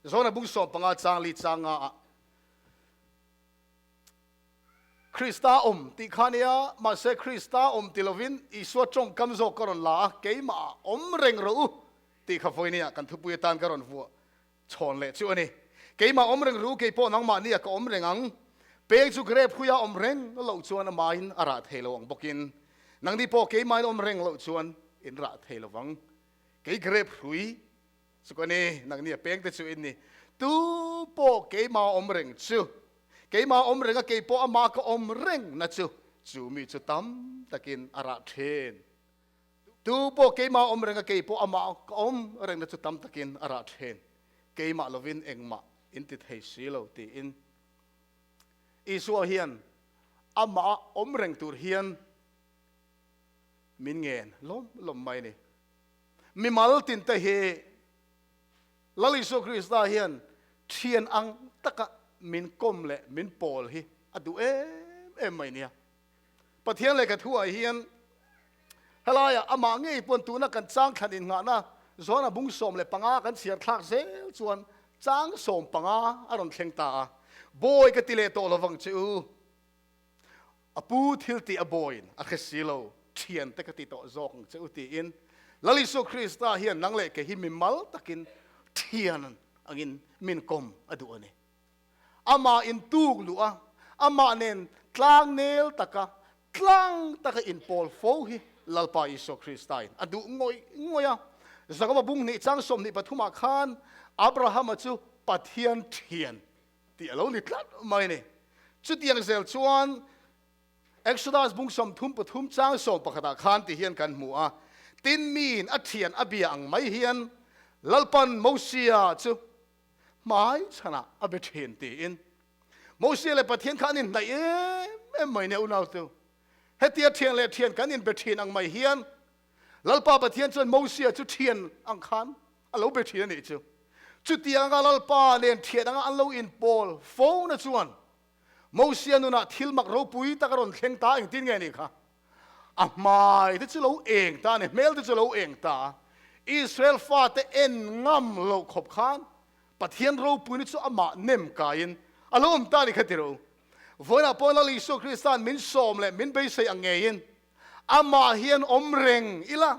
Zona bung sawm panga chang li chang nga ah Krista awm tih kha nia, mahse Krista awm ti lovin Isua tawngkam zawk ka rawn la a, keimah awm reng rawh u tih kha vawinia kan thupui atan ka rawn vuah chhawn leh chu a ni. Keimah awm reng ru, keipawh nangmahnia ka awm reng ang. Peng chu grep huia awm reng loh chuan amahin a rah thei lo ang bawkin nangni pawh keimahin awm reng loh chuan in rah thei lo vang. Kei grep hrui chu ka ni, nangni a pengte chu in ni. Tu pawh keimah awm reng chu, keimah awm reng a keipawh amah ka awm reng na chu, chu mi chu tam takin a rah thin. Tu pawh keimah awm reng a, kei pawh amah ka awm rengna chu tam takin a rah thin. Keimah lovin engmah in ti thei si lo tiin Isua hian amah awm reng tur hian min ngen lawm lawm mai a ni. Mimal tinte hi Lal Isua Krista hian thian ang taka min kawm leh min pawl hi a duh em em mai nia. Pathian lehkha thuah hian helaiah amah ngei pawn tuna kan chang thlan innghahna Johana bung 15 kan chhiar thlak zel chuan chang 15 a rawn thleng ta a, Bawi ka ti leh tawh lovang che u, a pu thil tih a bawiin a hre si lo, thiante ka ti tawh zawk ang che u tiin Lal Isua Krista hian nang leh kei hi mimal takin thian angin min kawm a duh a ni. Amah intuk luh a, amah nen tlang nel taka, tlang taka inpawl fo hi Lalpa Isua Kristain a duh ngawih ngawih a. Jakoba bung hnih chang 23 ah khan Abrahama chu Pathian thian tih a lo ni tlat mai a ni. Chutiang zel chuan Exodus bung 33 chang 11 ah khan ti hian kan hmu a, Tin miin a thian a bia ang mai hian Lalpan Mosia chu Hmai chhanah a be thin tiin Mosia leh Pathian kha an inhnaih em em mai nia unau chu. Hetia thian leh thian kan inbe thin ang mai hian Lalpa Pathian chuan Mosia chu thian ang khan a lo be thin a nih chu. Chutianga Lalpa nen thian anga an lo inpawl fo na chuan Mosia nunah thil mak ropui tak a rawn thleng ta engtin nge nih kha? A hmai te chu lo eng ta a ni, hmel te chu lo eng ta a. Israel fate en ngam loh khawp khan Pathian ropuina chu amah nem kaiin a lo awm ta a ni kha ti rawh u. Vawiinah pawh Lal Isua Krista'n min sawm leh min beisei ang ngeiin amah hian awm reng ila,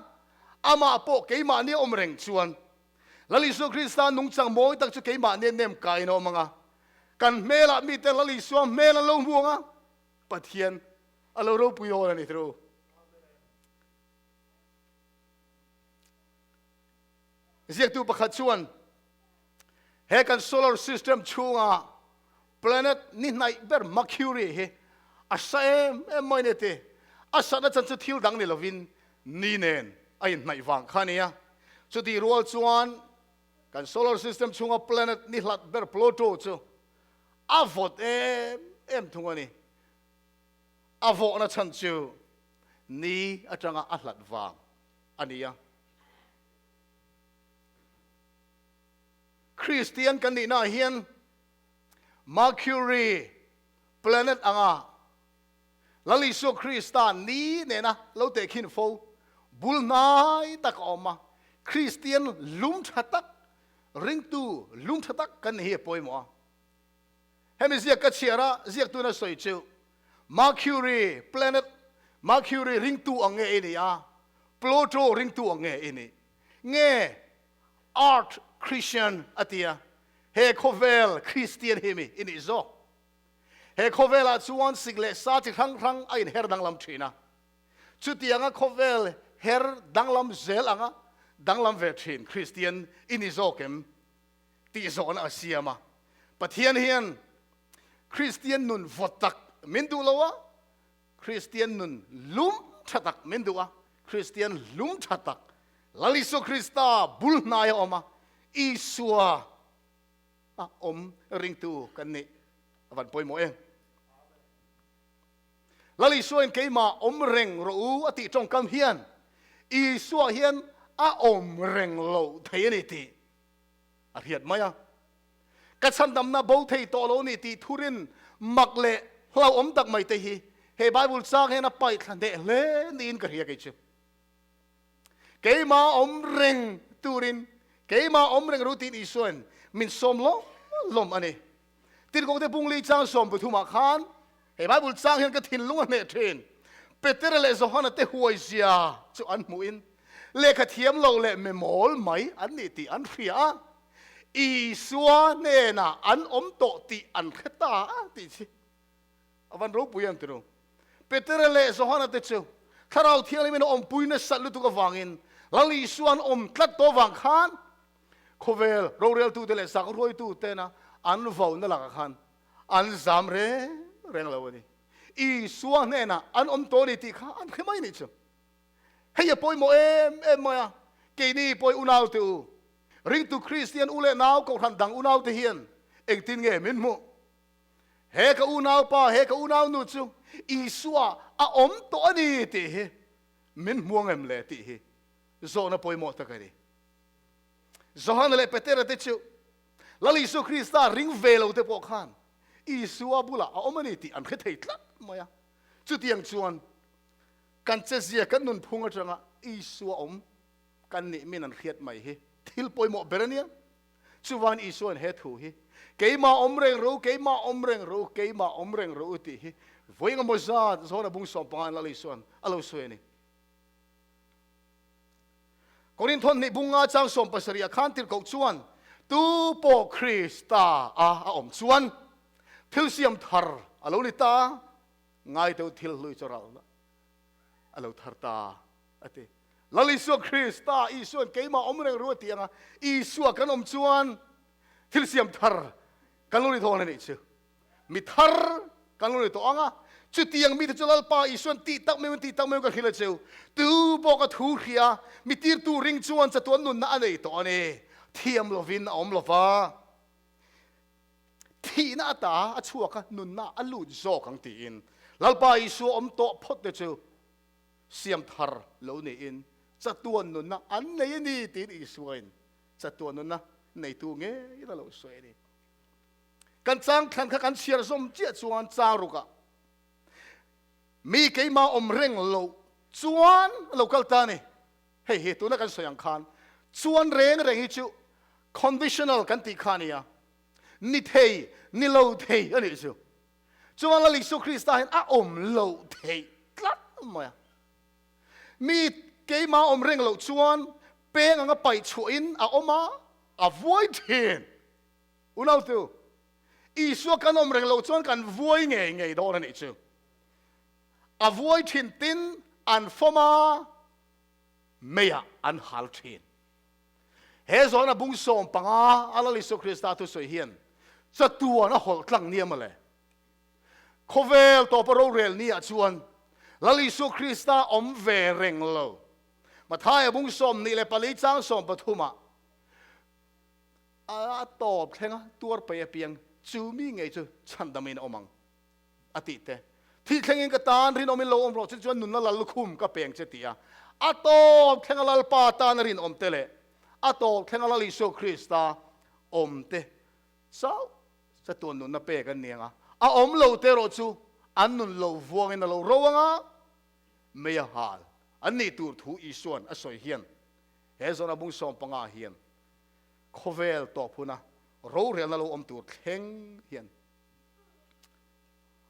amah pawh keimahni a awm reng chuan Lal Isua Krista nungchang mawi tak chu keimahni a nem kaiin a awm ang a, kan hmelah mite Lal Isua hmel an lo hmu ang a, Pathian a lo ropui awl a ni tru. Ziaktu pakhat chuan he kan solar system chhunga planet ni hnaih ber Mercury hi a sa em em mai ni ti. A satna chan chu thil dang ni lovin ni nen a inhnaih vang kha a ni a. Chutih rual chuan kan solar system chhunga planet ni hlat ber Pluto chu a vawt em em thung a ni. A vawhna chhan chu ni atanga a hlat vang a ni a. Kristian kan nihnaah hian Mercury planet anga Lal Isua Krista ni nena lo tehkhin fo bul hnai tak a awm a. Kristian lum tha tak, ringtu lum tha tak kan ni hi a pawimawh a. Hemi ziak ka chhiar a, ziaktuna sawi chu Mercury planet, Mercury ringtu ang nge i nih a, Pluto ringtu ang nge i nih? Nge Earth Christian a ti a, he khawvel Christian hi mi i nih zawk? He khawvelah chuan sik leh sa chi hrang hrang a inher danglam thin a, chutianga khawvel her danglam zel anga danglam ve thin Christian i ni zawk em? Tih zawhna a siam a. Pathian hian Kristian nun vawt tak min duh lo a, Kristian nun lum tha tak min duh a, Kristian lum tha tak Lal Isua Krista bul hnai a awm a, Isua a awm ringtu kan nih a van pawimawh em. Lal Isuain keimah awm reng rawh u a tih tawngkam hian Isua hian a awm reng lo thei a ni tih a hriat mai a. Ka chhandamna bo thei tawh lo ni tih thurin mak leh hlauhawm tak mai te hi he Bible chang hian a paih thla hneh hle niin ka hria kei chu. Keimah awm reng turin Keimah awm reng ru tiin Isuain min sawm lawm lawm a ni. Tirhkohte bungli chang 13 ah khan he Bible chang hian ka thinlung a hneh thin. Petera leh Johana te huai zia chu an hmuhin lehkha thiam lo leh memawl mai an ni tih an hria a, Isua hnenah an awm tawh tih an hre ta a tih chi a van ropui ang tiro. Petera leh Johana te chu Thlarau Thianghlimin a awmpui nasat lutuk avangin Lal Isua an awm tlat tawh avang khan Khawvel roreltute leh sak ruaitutena an vauna lakah khan an zam reng reng lo a ni. Isua hnenah an awm tawh a ni tih kha an hre mai nih chu. Hei a pawimawh em em mai a, keini pawi unaute u, ringtu Kristian u leh nau kohhran dang unaute hian engtin nge min hmuh? He ka unaupa, he ka unaunu chu Isua a awm tawh a ni tih hi min hmu ang em le tih hi zawhna pawimawh tak a ni. Johana leh Petera te chu Lal Isua Krista ring ve lo te pawh khan Isua bulah a awm a ni tih an hre thei tlat mai a. Chutiang chuan kan chezia, kan nunphung atanga Isua awm kan nih min an hriat mai hi thil pawimawh ber a nia. Chuvan Isua'n he thu hi, Keimah awm reng ro, keimah awm reng ro, keimah awm reng ro tih hi vawi engemaw zat Johana bung 15 in Lal Isua'n a lo sawi a ni. Korinthon hnih bunga chang 70 ah khan tirhkoh chuan, Tu pawh Krista a a awm chuan thil siam thar a lo ni ta, ngai deuh thil hlui chu ralna a lo thar ta, a ti. Lal Isua Krista, Isua'n keimah awm reng ru a ti ang a, Isua kan awm chuan thil siam thar kan lo ni thawn a nih chu. Mi thar kan lo ni tawh ang a, chutiang mite chu Lalpa Isua'n tih tak meuhin tih tak meuhin ka hrilh a cheu. Tu pawh ka thu hria, mi tirtu ring chuan chatuan nunna a nei tawh a ni. Thiam lovin a awm lova, thihna ata a chhuak a, nunna a lut zawk ang tiin Lalpa Isua awm tawh phawt te chu siam thar lo niin chatuan nunna an nei a ni tiin Isuain chatuan nunna neitu ngeiin a lo sawi a ni. Kan chang thlan kha kan chhiar zawm chiah chuan chang rukah mi keimah awm reng lo chuan a lo kal ta a ni. Hei hi tuna kan sawi ang khan chuan reng reng hi chu conditional kan tih kha a nia, ni thei ni lo thei a nih chu. Chuan Lal Isua Krista hian a awm loh theih tlat mai a. Mi keimah awm reng loh chuan peng anga paih chhuahin a awm a, a vuai thin. Unautu, Isua kan awm reng loh chuan kan vuai ngei ngei dawn a nih chu. A vuai thin tin an fawm a, meiah an hal thin. He zawhna bung 15 a Lal Isua Krista thusawi hian chatuan a hawlh tlang nia mawle. Khawvel tawpa rorel ni ah chuan Lal Isua Krista awm ve reng lo. Mathaia bung 24 chang 13 ah A tawp thleng a, tuar pei apiang chu mi ngei chu chhandamin a awm ang, a tih te. Thih thlengin ka tan rinawmin lo awm rawh, chu chuan nunna lal lukhum ka peng che ti a. A tawp thleng a Lalpa tana rinawm te leh a tawp thleng a Lal Isua Krista awm te chauh chatuan nunna pek an ni ang a. A awm lo te erawh chu an nun lo vuangin a lo ro ang a, mei a hal an nih tur thu Isua'n a sawi hian he zawhna bung 15 hian Khawvel tawp huna rorelna lo awm tur thleng hian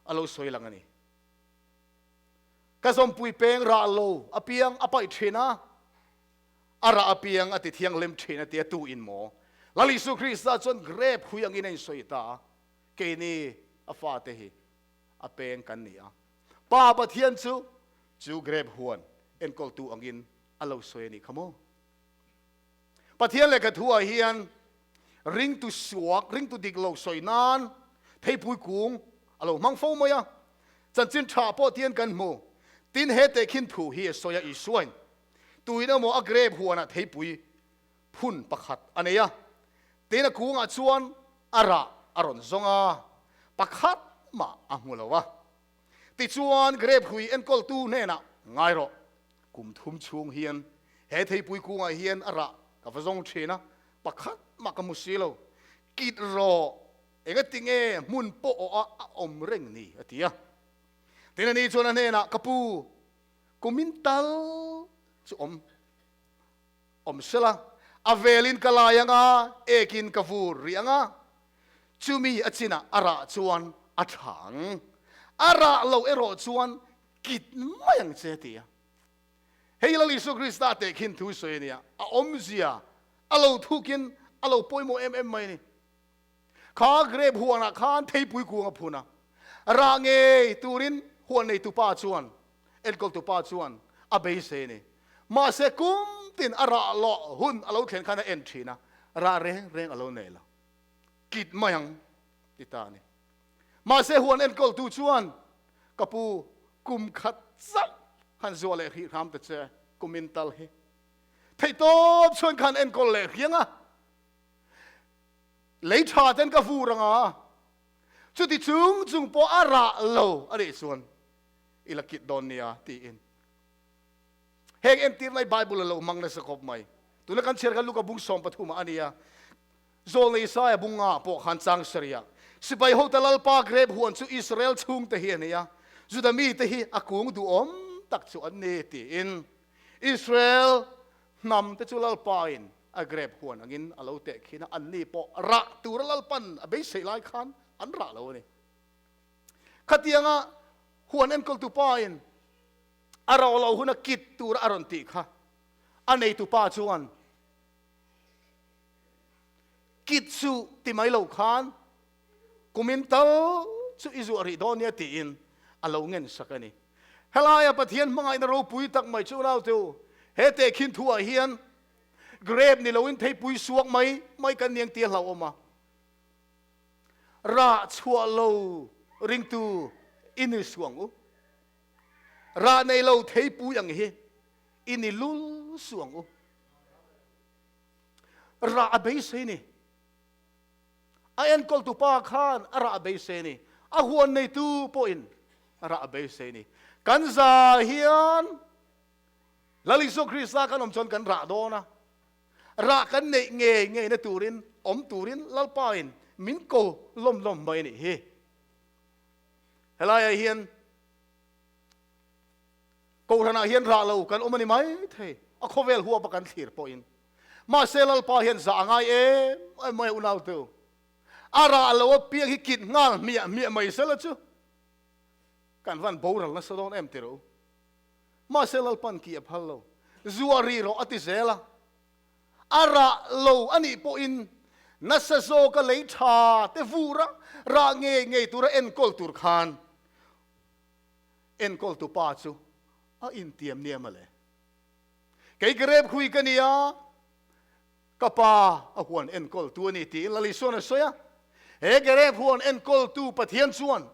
a lo sawi lang a ni. Ka zawmpui peng rah lo apiang a paih thin a, a rah apiang a ti thianghlim thin a tia tu in maw? Lal Isu Krista chuan grape hui angin a insawi ta a, keini a fate hi a peng kan ni a. Pa Pathian chu chu grape huan enkawltu angin a lo sawi a nih kha maw? Pathian lehkha thu ah hian ringtu suak, ringtu dik lo sawi nan theipui kung a lo hmang fo mai a. Chanchin tha pawh tian kan hmu. Tin, he tehkhin thu hi a sawi a, Isuain tuin emaw a grape huanah theipui phun pakhat a nei a, tin a kungah chuan a rah a rawn zawng a, pakhat mah a hmu lo a. Tichuan grape hui enkawltu hnenah ngai rawh, kum thum chhung hian he theipui kungah hian a rah ka va zawng thin a, pakhat mah ka hmu si lo, kit rawh, engati nge hmun pawh awh a a awm reng ni? a ti a. Tin ani chuan a hnenah, Ka pu, kumin tal chu awm awm sela. A velin ka lai anga, ekin ka vur rih anga, chumi a chinah a rah chuan a tha ang. A rah lo erawh chuan kit mai ang che ti a. Hei Lal Isua Krista tehkhin thu sawi a nia, a awmzia a lo thukin a lo pawimawh em em mai a ni. Kha grape huanah khan theipui kung a phun a, rah ngei turin huan neitupa chuan, enkawltupa chuan a beisei a ni. Mahse kum tin a rah lawh hun a lo thlen khan a en thin a, rah reng reng a lo nei lo. Kit mai ang ti ta a ni. Mahse huan enkawltu chuan, Ka pu, kum khat chauh han zuah leh hrih hram ta che, kum in tal hi. Theihtawp chuan khan enkawl leh hriang a. Lei tha ten ka vur anga, chuti chung chung pawh a rah lo a nih chuan i la kit dawn nia tiin. Heng entir lai Bible a lo hmang nasa khawp mai. Tuna kan chhiar khan Luka bung 13 ah a nia. Zawlnei Isaia bung nga pawh khan chang saria. Sipai hota Lalpa grep huan chu Israel chhungte hi a ni a, Juda mite hi a kung duhawm tak chu an ni tiin Israel hnam te chu Lalpa in a grep huan angin a lo teh khin a, anni pawh rah tura Lalpan a beisei lai khan an rah lo a ni. Khatianga huan enkawltu pa in a rah lo hun a kit tura a rawn tih kha a neitu pa chuan kit chu ti mai lo khan kumin tal chu i zuah rih dawn nia tiin a lo ngen sak a ni. Helaia Pathian hmangaihna ropui tak mai chu naute u, he tehkhin thuah hian Grape ni loin theipui suak mai mai kan niang tia hlauhawm a. Rah chhuah lo ringtu i ni suang u. Rah nei lo theipui ang hi i ni lul suang u. Rah a beisei ni. A enkawltu pa khan a rah a beisei ni. A huan neitu pawhin a rah a beisei ni. Kan za hian Lal Isua Krista kan awm chuan kan rah dawn a, rah kan neih ngei ngeina turin awm turin Lalpain min ko lawm lawm mai a nih hi. Helaiah hian Kohhranah hian rah lo kan awm a ni mai thei, a khawvel huapa kan thlir pawhin. Mahse Lalpa hian zah a ngai em em mai a unaute. A rah lo apiang hi kit nghal hmiah hmiah mai sela chu kan van boral nasa dawn em tiro. Mahse Lalpan ki a phal lo. Zuah rih rawh a ti zel a. A rah lo a nih pawhin nasa zawka lei tha te vur a, rah ngei ngei tura enkawl tur khan enkawltu pa chu a intiam niam a le. Kei grep hui ka ni a, ka pa a huan enkawltu a ni tiin Lal Isuan a sawi a. He grep huan enkawltu Pathian chuan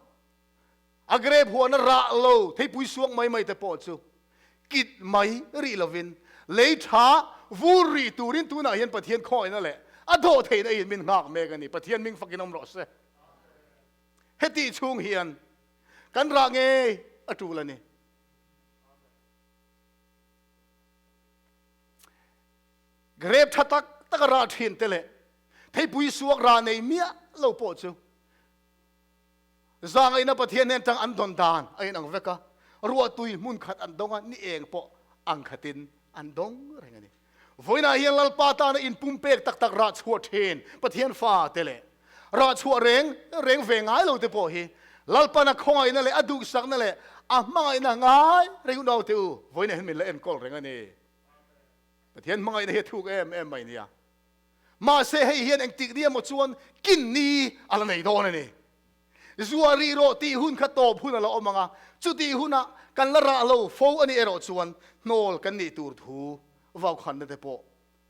A grape huan a rah lo, theipui suak mai mai te pawh chu kit mai rih lovin lei tha vur rih turin tunah hian Pathian khawina leh a dawh theihna in min nghak mek a ni. Pathian ming fakin awm rawh se. Hetih chhung hian kan rah ngei a tul a ni. Grape tha tak tak a rah thin te leh theipui suak rah nei miah lo pawh chu Zangaihna Pathian nen tang an dawn dan a inang vek a, ruahtui hmun khat an dawng a, ni eng pawh ang khatin an dawng reng a ni. Vawiinah hian Lalpa tana inpumpek tak tak rah chhuah thin Pathian fate leh rah chhuah reng reng ve ngai lo te pawh hi Lalpana khawngaihna leh a duhsakna leh a hmangaihna ngai reng unaute u, vawiinah hian min la enkawl reng a ni. Pathian hmangaihna hi a thuk em em mai nia. Mahse hei hian engtik ni emaw chuan kin ni a la nei dawn a ni. Zua rih rawh tih hun kha tawp hun a la awm ang a, chutih hunah kan la rah lo fo a nih erawh chuan hnawl kan nih tur thu vaukhanna te pawh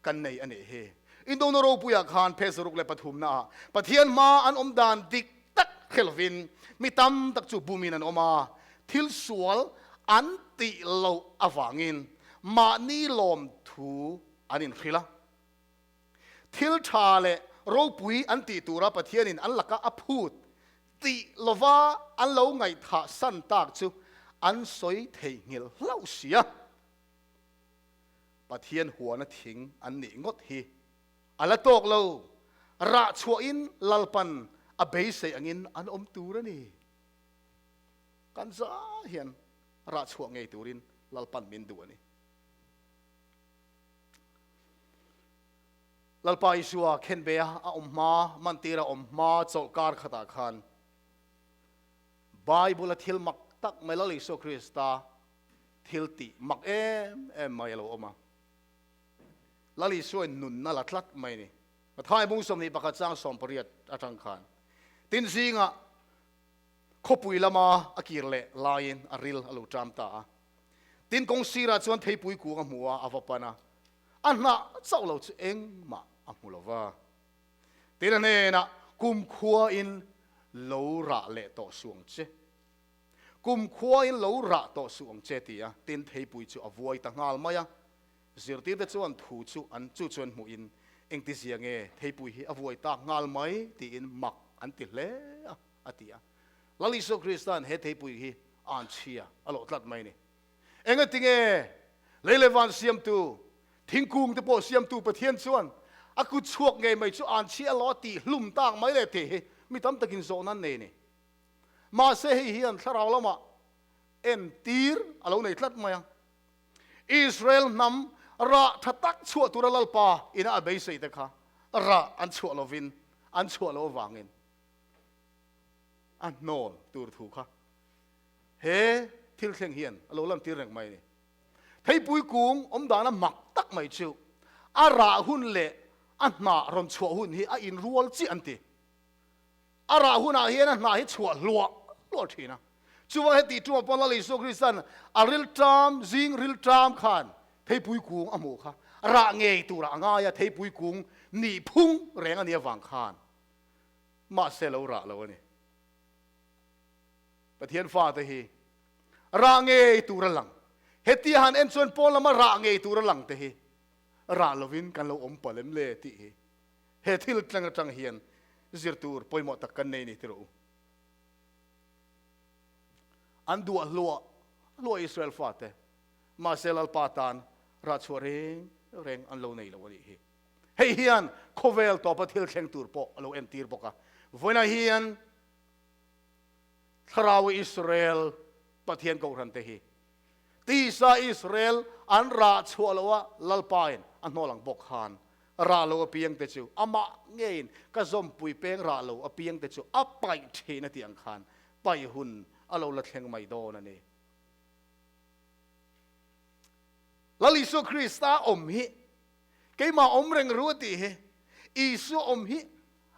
kan nei a nih hi. Indona ropuiah khan phe 63 naah Pathian hma an awm dan dik tak hre lovin mi tam tak chu bumin an awm a, thil sual an tih loh avangin mahni lawmthu an inhrilh a. Thil tha leh ropui an tih tura Pathianin an laka a phut tih lova an lo ngaihthah san tak chu an sawi theihnghilh hlauh si a. Pathian huana thing an nih ngawt hi a la tawk lo, rah chhuahin Lalpan a beisei angin an awm tur a ni. Kan za hian rah chhuah ngei turin Lalpan min duh a ni. Lalpa Isua khenbeh a a awm hma, mantir a awm hma chawlh kar khatah khan Bible a thil mak tak mai Lal Isua Krista thil tih mak em em mai a lo awm a. Lal Isua in nunna la tlat mai ni. Mathai bung 21 chang 80 atang khan tin zingah khawpui lama a kir leh laiin a ril a lo ṭam ta a. Tin kawng sirah chuan theipui kung a hmu a, a va pan a. A hnah chauh lo chu engmah a hmu lo va. Tin a hnenah, Kumkhuain lo rah leh tawh suh ang che. Kumkhuain lo rah tawh suh ang che, ti a. Tin theipui chu a vuai ta nghal mai a. Zirtirte chuan thu chu an chu chuan hmuhin, Engtizia nge theipui hi a vuai tak nghal mai? tiin mak an ti hle a, a ti a. Lal Isua Krista'n he theipui hi an chhia a lawh tlat mai a ni. Engatinge lei leh van siamtu, thingkung te pawh siamtu Pathian chuan a kut chhuak ngei mai chu an chhia a lawh a tih hlum tak mai le tih hi mi tam takin zawhna an nei a ni. Mahse hei hian thlarau lamah entir a lo nei tlat mai a. Israel hnam rah tha tak chhuah tura Lalpa ina a beisei te kha rah an chhuah lovin an chhuah loh avangin a hnawl tur thu kha he thil thleng hian a lo lantir reng mai a ni. Theipui kung awm dana mak tak mai chu a rah hun leh a hnah rawn chhuah hun hi a inrual chiah an ti. A rah hunah hian a hnah hi chhuah hluah hluah thin a. Chuvang heti tumah pawh Lal Isua Krista'n a rilṭam, zing rilṭam khan theipui kung a hmuh kha rah ngei turah a ngai a, theipui kung nih phung reng a nih avang khan mahse lo rah lo a ni. Pathian fate hi rah ngei tur a lang. Hetia han en chuan pawn lama rah ngei tur a lang te hi rah lovin kan lo awm palh em le tih hi he thil tleng atang hian zir tur pawimawh tak kan nei ni ti rawh u. An duah hluah hluah Israel fate, mahse Lalpa tan rah chhuah reng reng an lo nei lo a nih hi. Hei hian khawvel tawpa thil thleng tur pawh a lo entir bawk a. Vawiinah hian Thlarau Israel Pathian Kohhran te hi tisa Israel an rah chhuah loh a Lalpain a hnawl ang bawk khan rah lo apiang te chu amah ngeiin ka zawmpui peng rah lo apiang te chu a paih thin a tih ang khan paih hun a lo la thleng mai dawn a ni. Lal Isua Krista awm hi keimah awm reng ru a tih hi Isua awm hi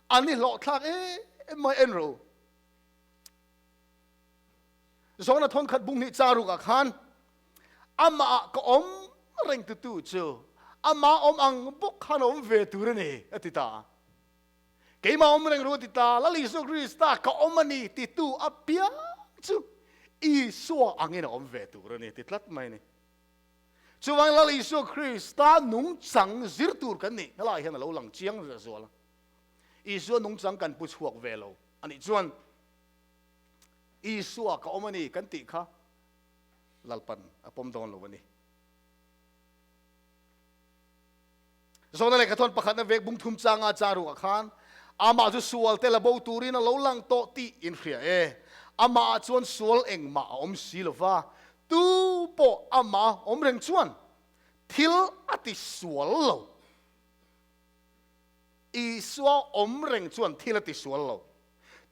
an i hlawhthlak em mai en ru. Zona thawnkhat bung hnih cha rukah khan amah ka awm reng tutu chu amah awm ang bawk khan awm ve tur a ni a ti ta. Keimah awm reng ru a ti ta, Lal Isua Krista ka awm a ni titu apiang chu Isua angin a awm ve tur a ni ti tlat mai a ni. Chuvang Lal Isua Krista nungchang zir tur kan nih helai hian a lo lang chiang zual a. Isua nungchang kan pu chhuak ve lo a nih chuan Isua ka awm a ni kan tih kha Lalpan a pawm dawn lo a ni. Zawhna lehkha thawn pakhatna vek bung thum changa cha ruah khan amah chu sual te la bo turin a lo lang tawh tih in hria e. Amah ah chuan sual engmah a awm si lo va, tu pawh amah awm reng chuan thil a ti sual lo. Isua awm reng chuan thil a ti sual lo.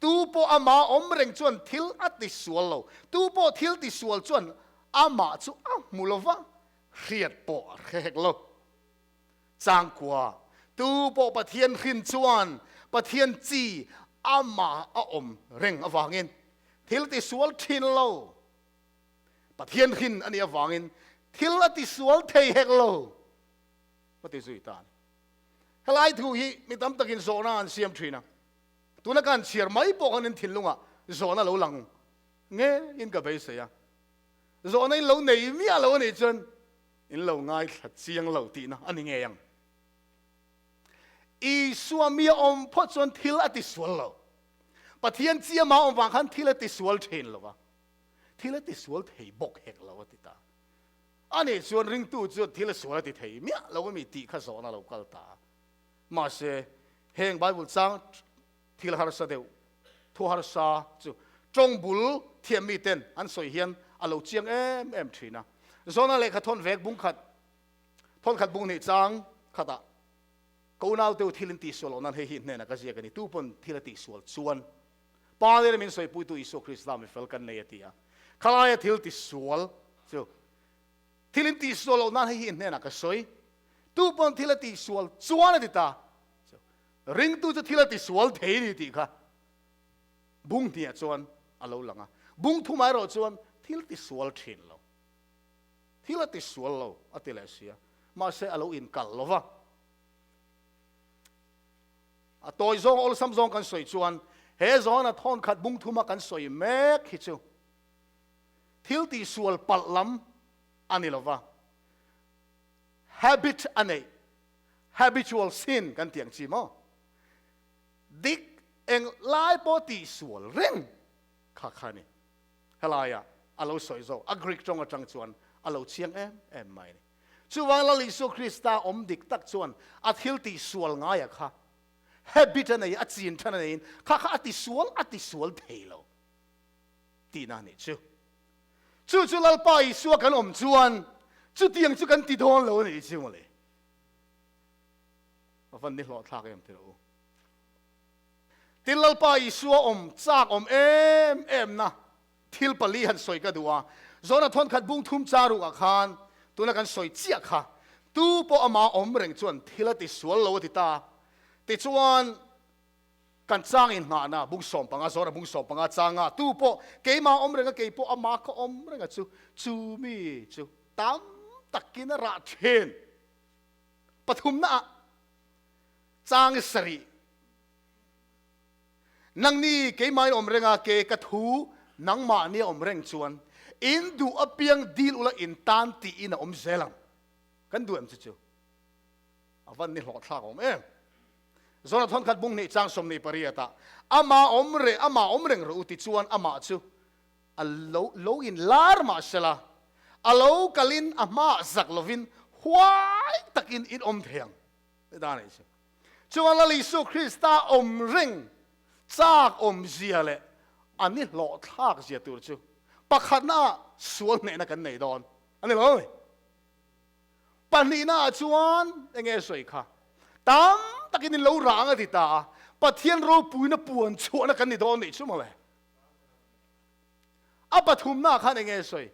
Tu pawh amah awm reng chuan thil a ti sual lo. Tu pawh thil ti sual chuan amah chu a hmu lo va, hriat pawh a hre hek lo. Changkua, Tu pawh Pathian hrin chuan Pathian chi amah a awm reng avangin thil ti sual thin lo. Pathian hrin a nih avangin thil a ti sual thei hek lo. Ka ti zui ta a ni. Helai thu hi mi tam takin zawhna an siam thin a. Tuna ka han chhiar mai pawh khan in thinlungah zawhna lo lang ngeiin ka beisei a. Zawhna in lo nei miah lo a nih chuan in lo ngaithla chiang lo tihna a ni ngei ang. Isua mi a awm phawt chuan thil a ti sual lo. Pathian chiama awm vang khan thil a ti sual thin lo va, thil a ti sual thei bawk hek lo a ti ta. A nih chuan ringtu chuan thil a sual a ti thei miah lo a mi tih kha zawhna lo kal ta a. Mahse, heng Bible chang thil harsa deuh, thu harsa chu tawng bul thiam miten an sawi hian a lo chiang em em thin a. Zawhna lehkha thawn vek bung khat, thawn khat bung hnih chang khatah. Ka unaute u thil in tihsual loh nan hei hi hnenah ka ziak a ni. Tu pawn thil a tihsual chuan Pa nena min sawipuitu Isua Krista mi fel kan nei a ti a. Khalaia thil tisual chu thil in tihsual loh nan hei hi hnenah ka sawi. Tu pawn thil a tihsual chuan a ti ta. Ringtu chu thil a tisual thei a ni tih kha bung hniah chuan a lo lang a. Bung thumah erawh chuan thil tisual thin lo. Thil a tisual lo a ti leh si a, mahse a lo inkalh lo va. A tawi zawng awlsam zawng kan sawi chuan he zawna thawn khat bung thuma kan sawi mek hi chu thil tihsual palh lam a ni lo va, habit a neih, habitual sin kan tih ang chi maw? Dik eng lai pawh tihsual reng kha kha a ni. Helaia a lo sawi zawk, a Greek tawng atang chuan a lo chiang em em mai a ni. Chuvang Lal Isua Krista awm dik tak chuan a thil tih sual ngaia kha habit a nei, a chin than a neiin kha kha a ti sual, a ti sual thei lo tihna a nih chu. Chu chu Lalpa Isua kan awm chuan chutiang chu kan ti dawn lo a nih chu mawle. A van ni hlawhthlak em tih rawh u. Tin, Lalpa Isua awm chak awm em em na thil pali han sawi ka duh a. Zawhna thawnkhat bung thum cha rukah khan tuna kan sawi chiah kha tu pawh ama awm reng chuan thil a ti sual lo a ti ta. Tichuan, kan chang inngahna bung 15, zawhna bung 15 changa tu pawh keimah awm reng a, kei pawh ama ka awm reng a chu, chu mi chu tam takin a rah thin. Pathumnaah chang sarih. Nangni keimah in awm reng a, ke ka thu nangmahni a awm reng chuan in duh apiang dil ula in tan tiin a awm zel ang. Kan duh em chu chu? A van ni hlawhthlak awm em? Zona thawnkhat bung hnih chang 28 ah amah awm reng amah awm reng rawh u ti chuan amah chu a lo lo in lar mah sela a lo kalin a hmaah zak lovin huai takin in awm thei ang. Dan a ni chu. Chuan Lal Isua Krista awm reng chak awmzia leh a ni hlawhthlak zia tur chu pakhatna ah sual hnehna kan nei dawn a ni lo. Pahnihna ah chuan enge sawi kha tam takin in lo rang a ti ta a, Pathian ropuina puan chhuahna kan ni dawn nih chu mawle. A pathumna ah khan enge sawi?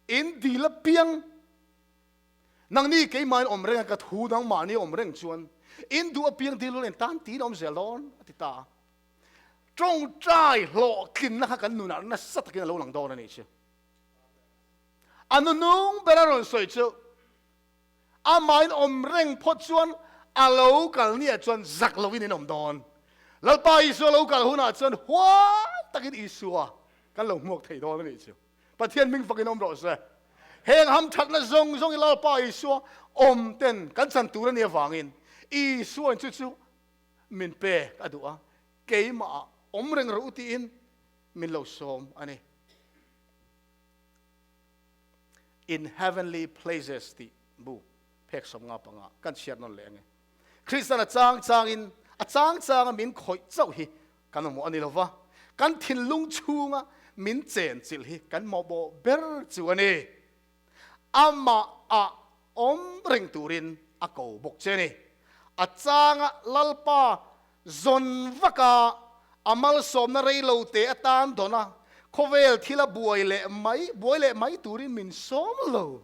In dil apiang Nangni keimahin awm reng a, ka thu nangmahni awm reng chuan in duh apiang dil ul en tan tiin awm zel dawn, a ti ta a. Tawngtai hlawhtlinna kha kan nunah nasa takin a lo lang dawn a nih chu. A nunung ber a rawn sawi chu, amahin awm reng phawt chuan a lo kal niah chuan zak loin in awm dawn. Lalpa Isua lo kal hunah chuan huai takin Isua kan lo hmuak thei dawn a nih chu. Pathian hming fakin awm rawh se. Heng hamthatna zawng zawng i Lalpa Isua awm ten kan chan tur a nih avangin Isuain chu chu min pek a duh a, keimah awm reng rawh u tiin min lo sawm a ni. In Heavenly Places tih bu phek 55 kan chhiar nawn leh ange. Kristian a chang changin a chang changa min khawih chauh hi kan mamawh a ni lova, kan thinlung chhunga min chenchilh hi kan mamawh ber chu a ni. Amah ah awm reng turin a ko bawk che a ni. A changa Lalpa zawn vaka a malsawmna rei lo te atan dawn a, khawvel thila buai leh mai buai leh mai turin min sawm lo.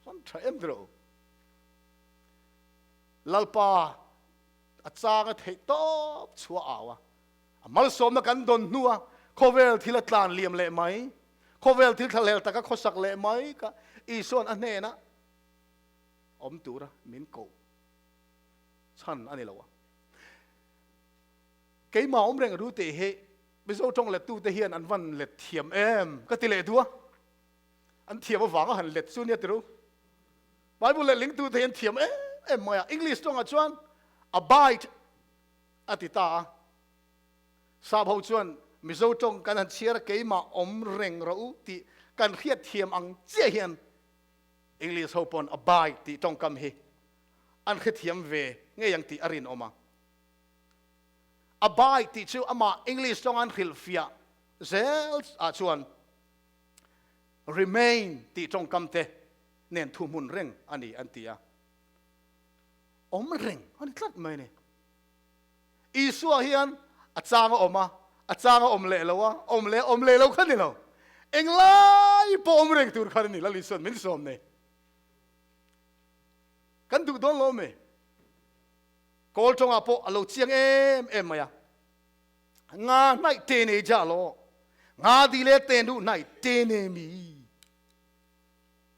Chuan tha em tiro. Lalpa a chang a theih tawp chhuah au a, a malsawmna kan dawn hnua khawvel thil a tlan liam leh mai, khawvel thil thlahlel taka khawsak leh mai kha Isua'n a hnena awm tura min koh chhan a ni lo a. Keimah awm reng ru tih hi Mizo tawng lettute hian an van let thiam em ka ti leh duh a, an thiam avanga han let chu nia tiru. Bible lehlingtute hi an thiam em em mai a, English tawngah chuan abide a ti ta a, Sap ho chuan Mizo tawng kan han chhiar a keimah awm reng rawh u tih kan hriat thiam ang chiah hian English ho pawn abide tih tawngkam hi an hrethiam ve ngei ang tih a rinawm a. Abide tih chu amah English tawng an hrilhfiah zel ah chuan remain tih tawngkam te nen thuhmun reng a ni an ti a. Awm reng a ni tlat mai a ni. Isua hian a chang a awm a, a chang a awm leh lo a, awm leh awm leh lo kha ni lo. Englai pawh awm reng tur khan a ni Lal Isua'n min sawm nei. Kan duh dawn lo mi? Kawl tawngah pawh a lo chiang em em mai a. Nga hnaih te nei ja lo. Nga di le te nu hnaih te ne mi.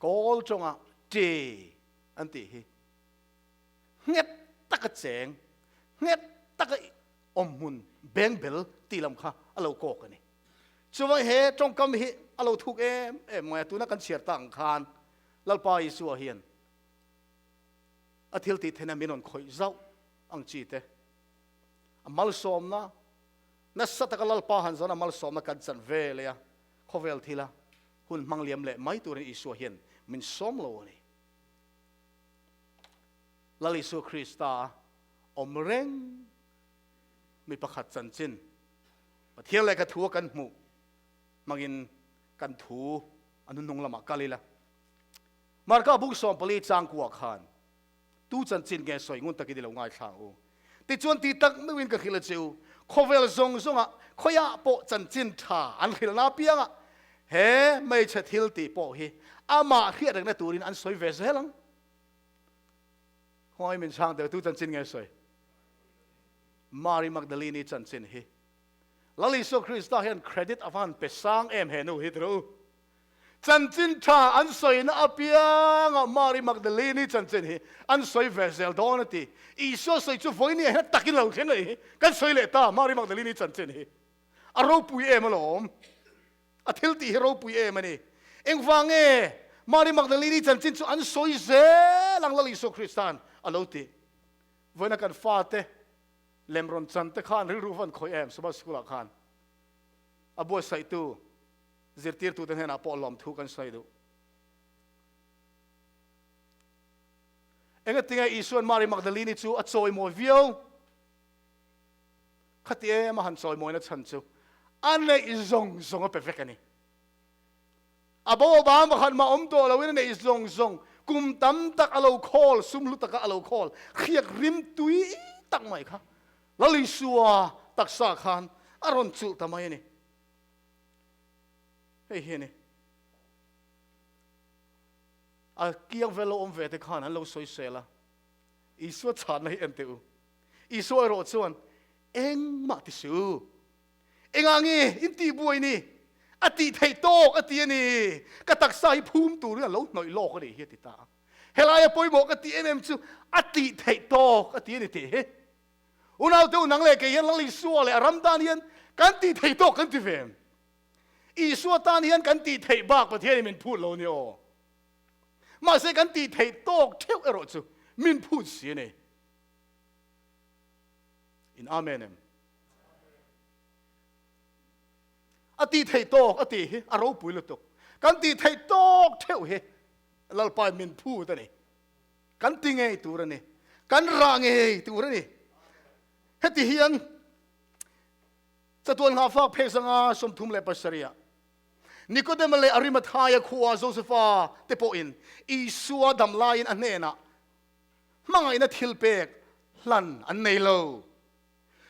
Kawl tawngah te an tih hi. Nghet taka cheng, nghet taka awmhmun bengbel tih lam kha a lo kawk a ni. Chuvang he tawngkam hi a lo thuk em em mai a, tuna kan chhiar tak ang khan Lalpa Isua hian a thil tih theihna min rawn khawih zauh ang chi te, a malsawmna nasa taka Lalpa han zawn a malsawmna kan chan ve leh a, khawvel thila hun hmang liam leh mai turin Isua hian min sawm lo a ni. Lal Isua Krista awm reng mi pakhat chanchin Pathian lehkha thu a kan hmuh hmangin kan thu a hnuhnung lamah kal ila. Marka buk 14 changkua khan tu chanchin nge sawi ngun takin i lo ngaithla ang u. Tichuan ti tak meuhin ka hrilh a che u, khawvel zawng zawngah khawiah pawh chanchin tha an hrilhna apiangah he hmeichhe thil tih pawh hi amah hriat rengna turin an sawi ve zel ang. Khawngaih min chhang teh, tu chanchin nge sawi? Mary Magdalene-i chanchin hi. Lal Isua Krista hian credit a van pe sang em he nu hi tiro. Chanchin tha an sawina apianga Mary Magdalene-i chanchin hi an sawi ve zel dawn a ti. Isua sawi chu vawiin ah hian takin lo thleng a hi. Kan sawi leh ta Mary Magdalene-i chanchin hi. A ropui em alawm. A thil tih hi ropui em a ni. Engvang nge Mary Magdalene-i chanchin chu an sawi zel ang Lal Isua Krista'n a lo ti. Vawiina kan fate lem rawn chan te khan rilru va an khawih em Sabbath School-ah khan a buatsaihtu zirtirtute hnenah pawh lawmthu kan sawi duh. Engatinge Isua'n Mary Magdalene-i chu a chawimawi viau? Khati em a han chawimawina chhan chu a neih zawng zawng a pe vek a ni. A bo bang pakhat mah awm tawh loin a neih zawng zawng kum tam tak a lo khawl, sum hlu taka a lo khawl, hriak rim tui tak mai kha Lal Isua taksa khan a rawn chulh ta mai a ni. Hei hi a ni. A kiang vel lo awm ve te khan an lo sawisel a, Isua chhanna hi en teh u. Isua erawh chuan, Engmah ti su. Engah nge in tih buai ni? A tih theih tawk a ti a ni. Ka taksa hi phum turin a lo hnawih lawk a nih hi a ti ta a. Helaia pawimawh ka tih em em chu a tih theih tawk a ti a ni tih hi. Unaute u nang leh kei hian Lal Isua leh a ram tan hian kan tih theih tawk kan ti ve em? Isua tan hian kan tih theih bak Pathianin min phut lo ni aw. Mahse kan tih theih tawk theuh erawh chu min phut si a ni. In amen em? A tih theih tawk a tih hi a ropui lutuk. Kan tih theih tawk theuh hi Lalpa min phut a ni. Kan ti ngei tur a ni. Kan rah ngei tur a ni. Heti hian chatuan nghahfak phek zanga 37 ah Nikodema leh Arimathaia khua Josefa te pawhin Isua dam laiin a hnenah hmangaihna thilpek hlan an nei lo.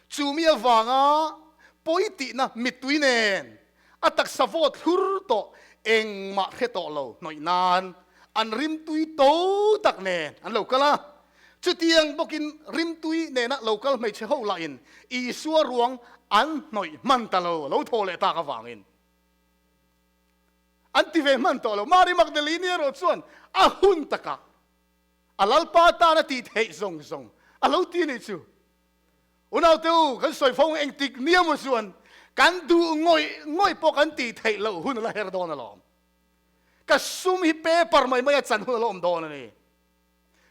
Chu mi avanga pawi tihna mittui nen a taksa vawt thlur tawh engmah hre tawh lo hnawih nan an rimtui to tak nen an lo kal a. Chutiang bawkin rimtui nena lo kal hmeichhe ho lahin Isua ruang an hnawih hman ta lo, lo thaw leh tak avangin an ti ve hman tawh lo. Mary Magdalene erawh chuan a hun takah a Lalpa tan a tih theih zawng zawng a lo ti a nih chu. Unaute u, kan sawi fo engtik nia maw chuan kan duh ngawih ngawih pawh kan tih theih loh hun a la her dawn alawm. Ka sum hi paper mai mai a chan hun a la awm dawn a ni.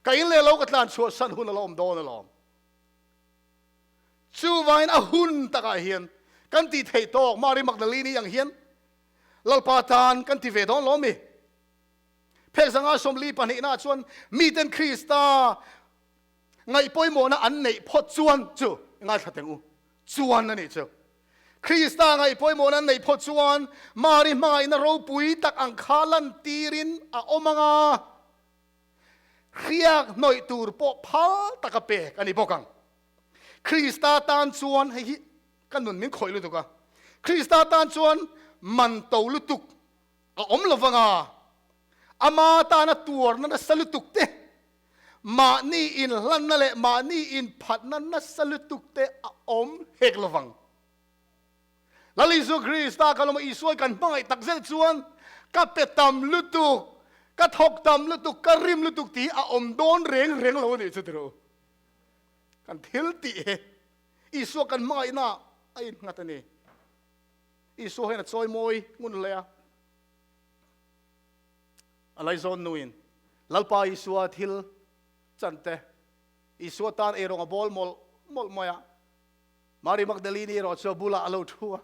Ka in leh lo ka tlan chhuah san hun a la awm dawn alawm. Chuvangin a hun takah hian kan tih theih tawk Mary Magdalene-i ang hian Lalpa tan kan ti ve dawn lo mi? Phek 142 na chuan miten Krista ngaih pawimawhna an neih phawt chuan chu ngaithla teng u chuan a nih chu. Krista ngaih pawimawhna an neih phawt chuan Mari hmangaihna ropui tak ang kha lantirin a awm ang a. Hriak hnawih tur pawh phal taka pek a ni bawk ang. Krista tan chuan, hei hi ka nun min khawih lutuk a, Krista tan chuan man to lutuk a awm lo vang a, ama tana tuarna nasa lutuk te, mahni inhlanna leh mahni inphatna nasa lutuk te a awm hek lo vang. Lal Isua Krista ka lawm a, Isua kan hmangaih tak zet chuan ka pe tam lutuk, ka thawk tam lutuk, ka rim lutuk tih a awm dawn reng reng lo a nih chu tiro. Kan thil tih hi Isua kan hmangaihna a innghat a ni. Isua hian a chawi mawi ngun hle a. A laizawn nuin Lalpa Isua thil chante Isua tan eirawng a bawl mawlh mawlh mai a. Mari Magdalene erawh chu a bulah a lo thu a,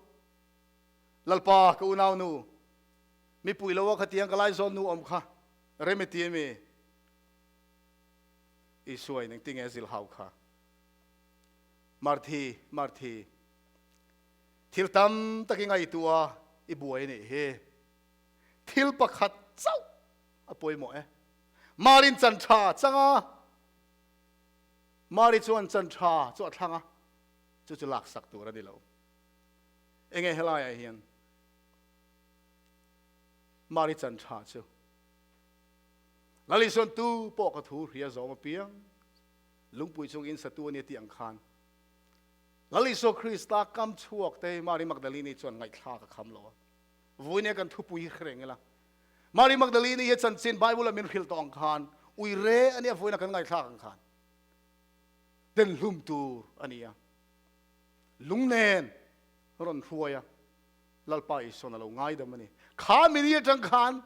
Lalpa, ka unau nu, mipui lo a khatiang ka laizawn nu awm kha rem i ti ami? Isua in engtinge a zilh hau kha? Marthi, Marthi, thil tam tak i ngaihtuah a, i buai a nih hi. Thil pakhat chauh a pawimawh e. Marin chan tha chang a. Mari chuan chan tha chu a thlang a, chu chu laksak tur a ni lo. Enge helaiah hian Mari chan tha chu Lal Isuan tu pawh ka thu hria zawm apiang lungpui chung in satu a ni tih ang khan Lal Isua Krista kam chhuak te Mari Magdalene chuan ngaihthlak a kham lo a. Vawinia kan thupui hi hreng ila. Mari Magdalene hi chanchin Bible a min hrilh tawh ang khan ui re a nia vawiina kan ngaihthlak ang khan den hlum tur a ni a. Lung nen rawn hruai a, Lalpa Isuan a lo ngaidam a ni. Kha mi ni atang khan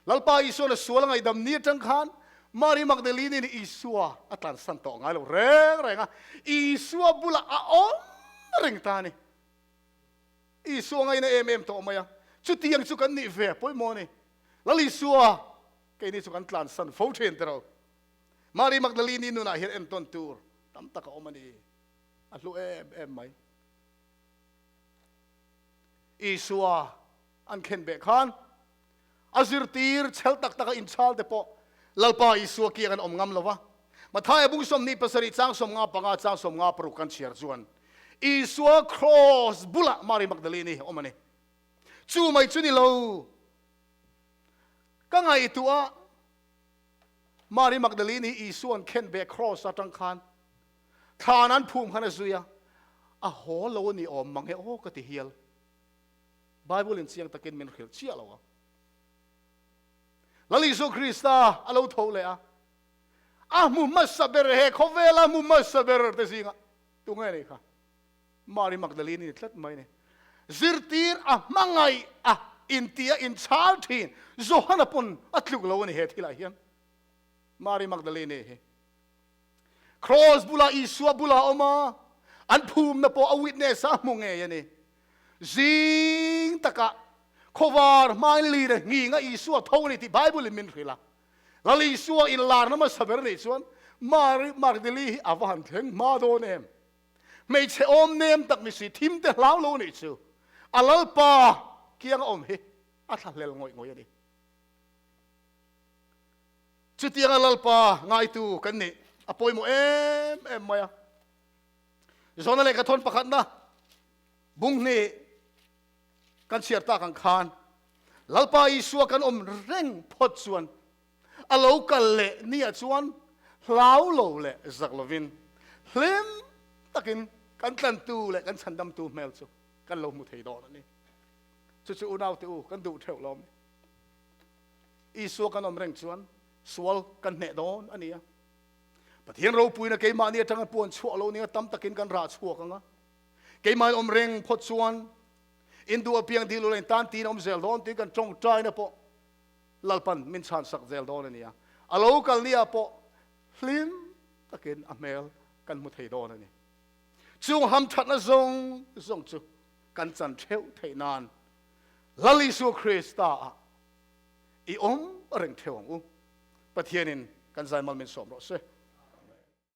Lalpa Isuan a sual a ngaihdam ni atang khan Mari Magdalene in Isua a tlansan tawh ngai lo reng reng a, Isua bulah a awm reng ta a ni. Isua ngaina em em tawh mai a, chutiang chu kan nih ve pawimawh a ni. Lal Isua, keini chu kan tlansan fo thin tiraw. Mari Magdalene-i nunah hian entawn tur tam tak a awm a ni. A hlu em em mai. Isua an khen beh khan a zirtir chhel tak taka inchhal te pawh Lalpa Isua kiang an awm ngam lo va. Mathaia bung 27 chang 55 chang 56 kan chhiar chuan Isua cross bulah Mary Magdalene hi awm a ni. Chu mai chu ni lo. Ka ngaihtuah a Mary Magdalene hi Isua an khen beh cross atang khan thlan an phum khan a zui a, a haw lo a ni awm mang e aw ka ti hial. Bible in chiang takin min hrilh chiah lo a. Lal Isua Krista a lo tho leh a, a hmu hmasa ber he khawvela hmu hmasa ber te zinga tunge nei kha? Mary Magdalene ni tlat mai ni. Zirtir a hmangaih a inti a inchhal thin Johana pawn a tluk lo a ni he thilah hian. Mary Magdalene hi Cross bula Isua bula awm a, an phumna pawh a witness a hmu ngei a ni. Zing takah khawvar hmain lir a nghing a Isua tho a ni tih Bible in min hrilh a. Lal Isua inlarna hmasa ber nih chuan Mary Magdalene hi a va han thleng hma dawn em? Hmeichhe awm nem tak ni si, thim te hlau lo nih chu a Lalpa kianga awm hi a thlahlel ngawih ngawih a ni. Chutianga Lalpa ngaitu kan nih a pawimawh em em mai a. Zona lehkha thawn pakhatna bung hnih kan chhiar tak ang khan Lalpa Isua kan awm reng phawt chuan a lo kal leh nia chuan hlau lo leh zak lovin hlim takin kan tlantu leh kan chhandamtu hmel chu kan lo hmu thei dawn a ni. Chu chu unaute u kan duh theuh lo a ni. Isua kan awm reng chuan sual kan hneh dawn a ni a. Pathian ropuina keimahni atanga puan chhuah lo nia tam takin kan rah chhuak ang a. Keimahni awm reng phawt chuan in duh apiang dil ula in tan tiin awm zel dawn tiin kan tawngtaina pawh Lalpan min chhansak zel dawn a ni a. A lo kal nia pawh hlim takin a hmel kan hmu thei dawn a ni. Chung hamthatna zawng zawng chu kan chan theuh theih nan Lal Isua Krista ah i awm reng theuh ang u. Pathianin kan zaimal min sawm rawh se.